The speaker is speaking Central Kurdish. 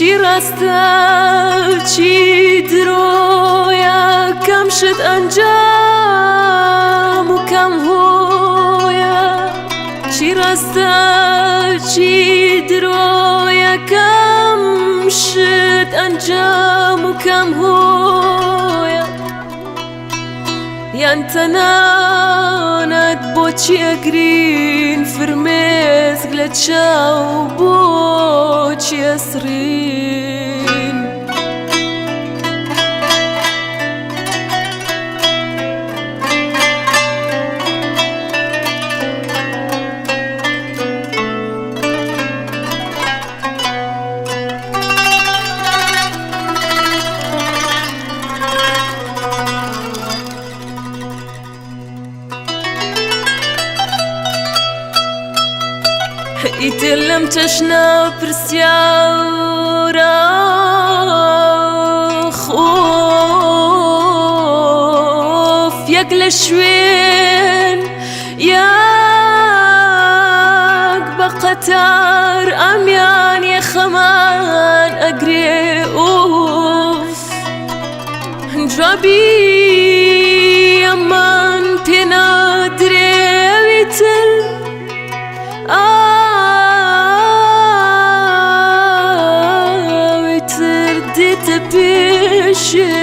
چی ڕاستە چی درۆیە کەم شت ئەنجام و کەم هۆیە چی ڕاستە چی درۆیە کەم شت ئەنجام و کەم هۆیە یان تەنانەت بۆچی ئەگرین فرمێسک لە چاو بۆچی ئەسڕین؟ ئیتر لەم چەشنە پرسیارە خۆف یەک لە شوێن یەک بە قەتار ئەمیان یەخەمان ئەگرێ ئوف جوابی ئەمان پێ نادرێ ئەوی تر ئەوی تر دێتە پێشێ.